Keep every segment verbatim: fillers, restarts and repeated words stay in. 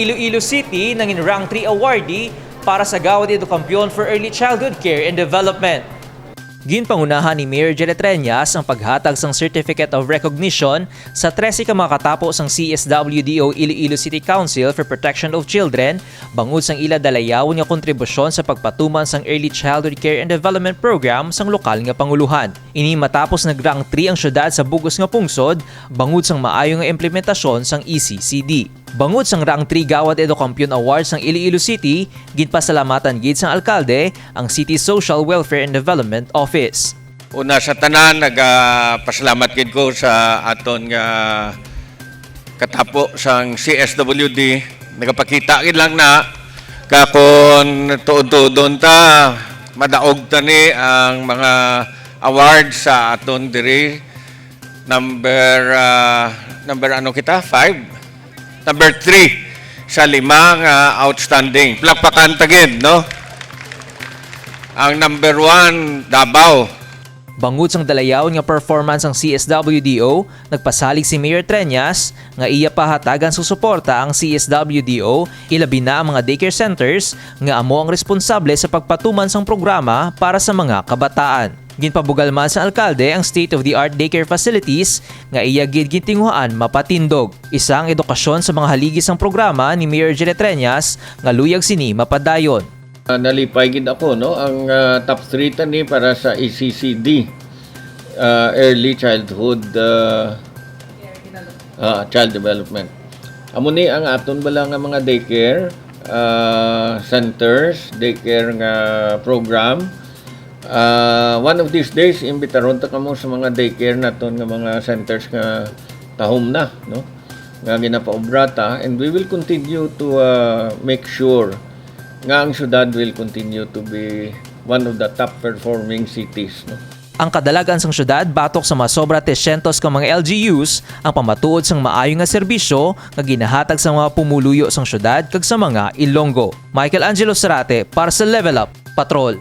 Iloilo City nangin rank three awardee para sa Gawad Edukampiyon for Early Childhood Care and Development. Ginpangunahan ni Mayor Jerry Treñas ang paghatag sang Certificate of Recognition sa trese ka mga katapo sang C S W D O Iloilo City Council for Protection of Children bangod sang ila dalayawon nga kontribusyon sa pagpatuman sang early childhood care and development program sang lokal nga panguluhan. Ini matapos nag-rank three ang syudad sa bug-os nga pungsod bangod sang maayo nga implementasyon sang E C C D. Bangod sang rank three Gawad Edukampiyon Award sang Iloilo City, ginpasalamatan gid sang alkalde ang City Social Welfare and Development Office. Una sa tanan, nagapasalamat gid ko sa aton nga katapo sang C S W D. Nagapakita gid lang na ka kon tuod-tuodon ta, madaog ta ni ang mga award sa aton diri. Number, ah, number ano kita? Five? Number three sa lima nga outstanding. Plakpakan ta gid, no? Ang number one, Davao. Bangod sang dalayawon nga performance sang C S W D O, nagpasalig si Mayor Treñas nga iya pahatagan sang suporta ang C S W D O, ilabi na ang mga daycare centers nga amo ang responsable sa pagpatuman sang programa para sa mga kabataan. Ginpabugal man sang alkalde ang state-of-the-art daycare facilities nga iya gid gintinguhaan mapatindog. Isa ang edukasyon sa mga haligi sang programa ni Mayor Jerry Treñas nga luyag sini mapadayon. Ah, nalipay gid ako, no? Ang, ah, top three ta ni para sa E C C D, ah, early childhood, ah, ah, child development. Amo ni ang aton bala nga mga daycare, ah, centers, daycare nga program. Ah, one of these days, imbitaron ta kamo sa mga daycare naton nga mga centers nga tahom na, no? Nga ginapaobra ta, and we will continue to, ah, make sure nga ang syudad will continue to be one of the top performing cities, no? Ang kadalagan sang syudad batok sa mga sobra trescientos ka mga L G Us ang pamatuod sang maayo nga serbisyo nga ginahatag sa mga pumuluyo sang syudad kag sa mga Ilonggo. Michael Angelo Sarate para sa Level Up Patrol.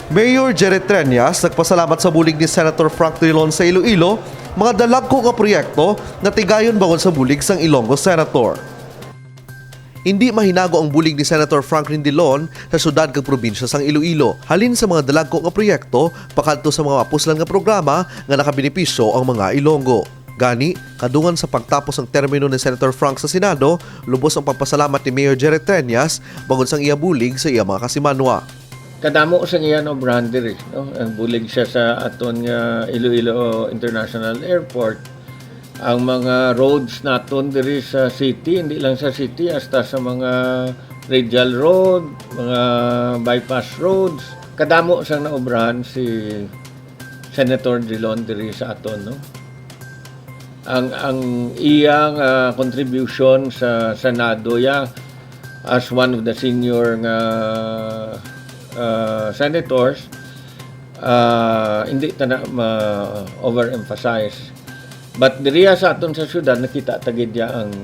Mayor Jerry Treñas nagpasalamat sa bulig ni Senator Frank Drilon sa Iloilo, mga dalagko nga proyekto nga tigayon bangod sa bulig sang Ilonggo Senator. Indi mahinago ang bulig ni Senator Franklin Drilon sa syudad kag probinsya sang Iloilo, halin sa mga dalagko nga proyekto pakadto sa mga mapuslan nga programa nga nakabenepisyo ang mga Ilonggo. Gani, kadungan sa pagtapos sang termino ni Senator Frank sa Senado, lubos ang pagpasalamat ni Mayor Jerry Treñas bangod sang iya bulig sa iya mga kasimanwa. Kadamo sang iya naobrahan diri, no? Ang bulig siya sa aton nga Iloilo International Airport, ang mga roads naton diri sa city, hindi lang sa city, hasta sa mga radial road, mga bypass roads. Kadamo sang naobrahan si Senator Drilon diri sa aton, no? Ang, ang iyang, ah, contribution sa Senado, ya, as one of the senior nga, ah, senators, ah, hindi ta na ma-overemphasize. But diriya sa aton sa syudad, nakita ta gid ya ang,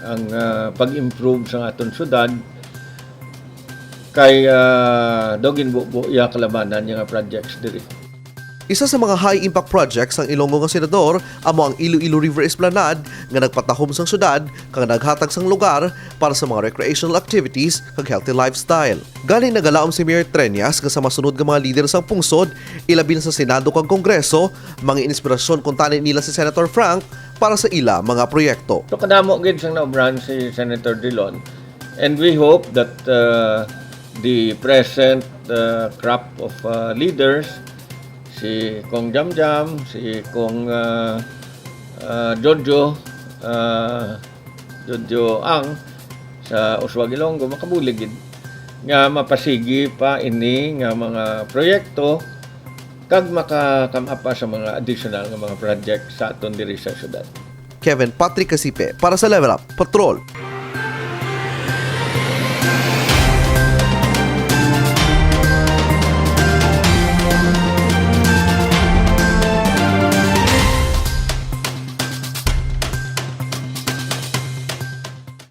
ang, ah, pag-improve sa aton syudad kay, ah, daw ginbubo ya kalabanan niya nga projects diri. Isa sa mga high-impact projects sang Ilonggo nga senador amo ang Iloilo River Esplanade nga nagpatahom sang syudad kag naghatag sang lugar para sa mga recreational activities kag healthy lifestyle. Gani nagalaom si Mayor Treñas nga sa masunod nga mga lider sang pungsod, ilabi na sa Senado kag Kongreso, manginspirasyon kuntani nila si Senator Frank para sa ila mga proyekto. So, kadamo gid sang naobrahan si Senator Drilon, and we hope that, uh, the present, uh, crop of, uh, leaders, si Cong Jamjam, si Cong, uh, uh, Jojo, uh, Jojo Ang sa Usuag Ilonggo, makabulig gid nga mapasigi pa ini nga mga proyekto kag maka-come up pa sa mga additional nga mga project sa aton diri sa syudad. Kevin Patrick Casipe para sa Level Up Patrol.